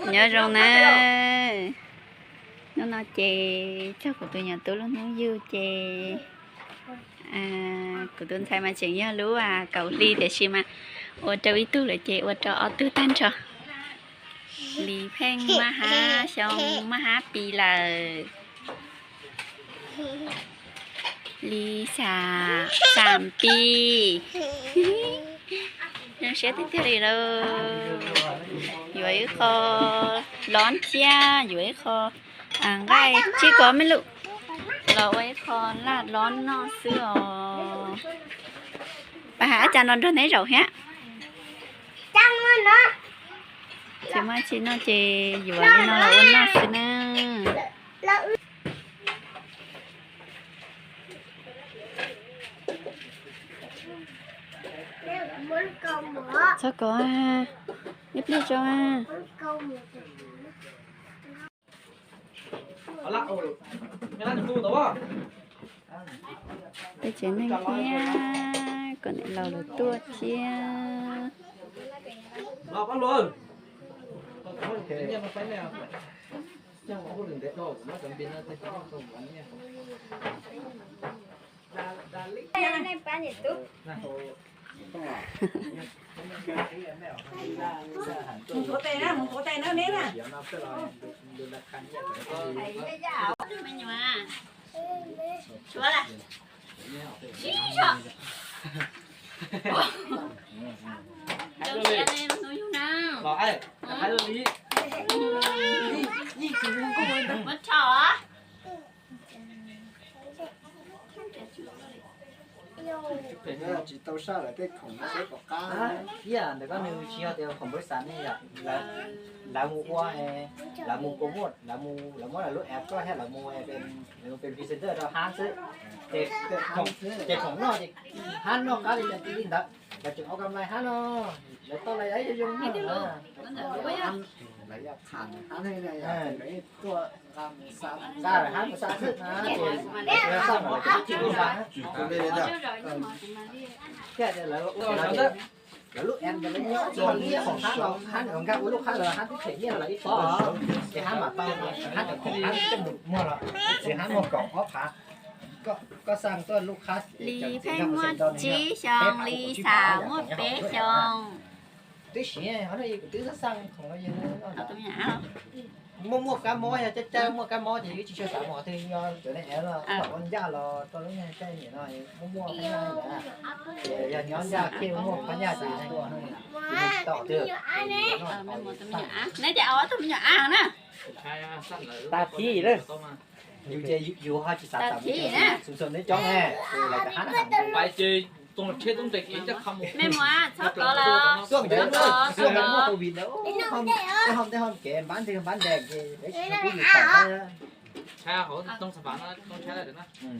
Nyob zoo na, hnub no ces txog kuv tus nyuam tub lub hnub yug ces kuv tus ntxhais mas tseem yog lub kaum hli tiam sis mas ua rau ib tug lawm ces ua rau ob tug tag nrho. Lis Pheej maj hab xyoo maj hab pis lawm. Lis Xam, Xam pis. Zoo siab tiag tiag li lauj. Yuav ib qho lob thiab yuav ib qho nqaij tsib kos me lug los ua ib qho laj lob noj xwb os. Pab has cas no nrog neb zaum thiab. Tsis muaj tsi noj ces yuav li no los ua noj xwb na. Txhob kov, ib pliag tso. Peb tsev neeg thiab kom niam laus lawv tuaj thiab. Tsis tau saj lawv tej khoom no seb puas qab. Ib yam ntawm koj nws tsis yog tias khoom npawb xav ne yom, lawv mus ua, lawv mus promote, lawv mus, lawv muab lawv lub app koj thiab lawv mus pes presenter rau hab xwb. Ces khoom noj ces hab noj qab li cas ces li ntawd, lawv tseem ua kam lais hab no, lawv tau lais ib zoo zoo na. Lawv yog qham hab ne, lawv tuaj nqa lawm hab mus xa xwb na, ces lawv tuaj xa mas lawv tsis tau nqa. Thiab tias lawv ua lawv lub app ntawd lawv nyob tsis tau nyiaj hauv hab los hab nws nkag ua lub qab lawm hab twb them nyiaj los ib pob, ces hab mam tau, hab cov khoom hab coj mus muag los, ces hab muag kaum ob phav. Koj xa tuaj lub qab Lis Pheej muaj tsib xyoos, Lis Xam muaj peb xyoos. Twb siv, kuv twb xa khoom no. Muaj muaj kab mob, yog caij caij muaj kab mob ces yuav tsis tshua xav mus qhov twg, yog cov neeg ev los ua ncaj los rau lub neej caij nyiam no, muaj muaj phab nyaj ntawd, ces yog nyob ncaj kiag muaj phab nyaj ces tsis tau qhov twg. Neb ces ob tug me nyuam av na. Tag thib lawm. Yus ces yus ho tsis xav tawm mus xum xum neb coob ne, lawv cov hab na. Mej mus txhob kov lawm, tuaj ntawd tuaj ntawd muaj covid ntawd, tej hom tej hom kev npab nteg npab ntees ces lawv tsis tau pub yus tawm.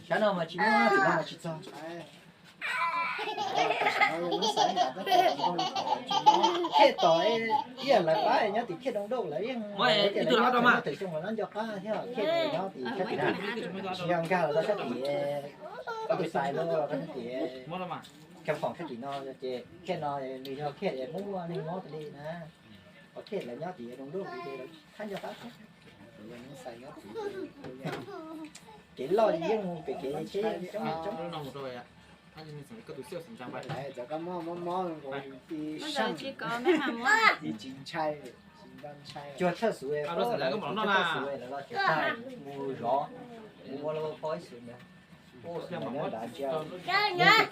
Sab no mas tsis muaj, tim no mas tsis txog. Khej tos ib yam lawv pab nyob tim Khej Doo Dauj lawv yeej, Khej Doo Dauj mas nyob nco qab thiab, Khej nyob tim sab tim na, tsis yog nkag los rau sab tim koj tus xais los rau sab tim, Khej Foom sab tim no ces Khej no nws yog Khej muaj muaj neeg mob tas li na, ho Khej lawv nyob tim Doo Dauj ces lawv thab nco qab thiab. Kev loj yeej mus pem kev tsheb coob coob. Cuag thawj xuv, thawj xuv lawv los tsev tag mus zov, mus ua lub pob ib xuv ntawd. Mus pem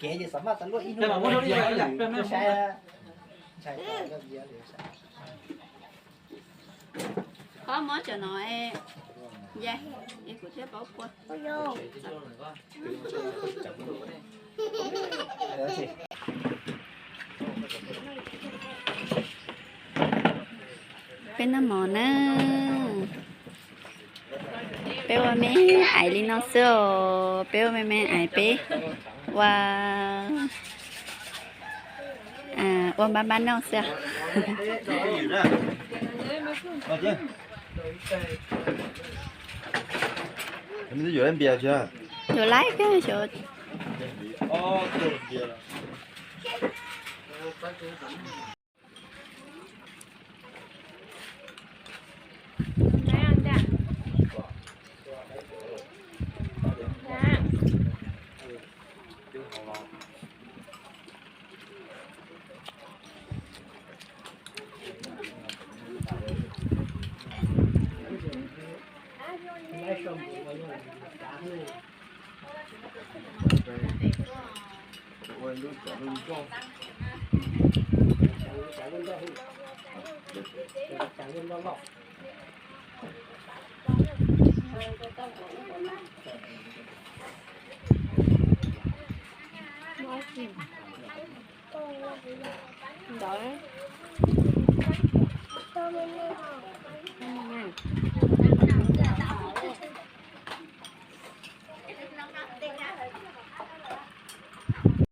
kev ces xav maj tas luaj ib hnub saib, ntshai tas luaj. Qhov mob cov no, kuv thiab paub pua. Peb noj mov na, peb ua me ais li no xwb os, peb ua me me ais peb ua, ua npab npab noj xwb. Yuav laib kawg xyov. Ntawd.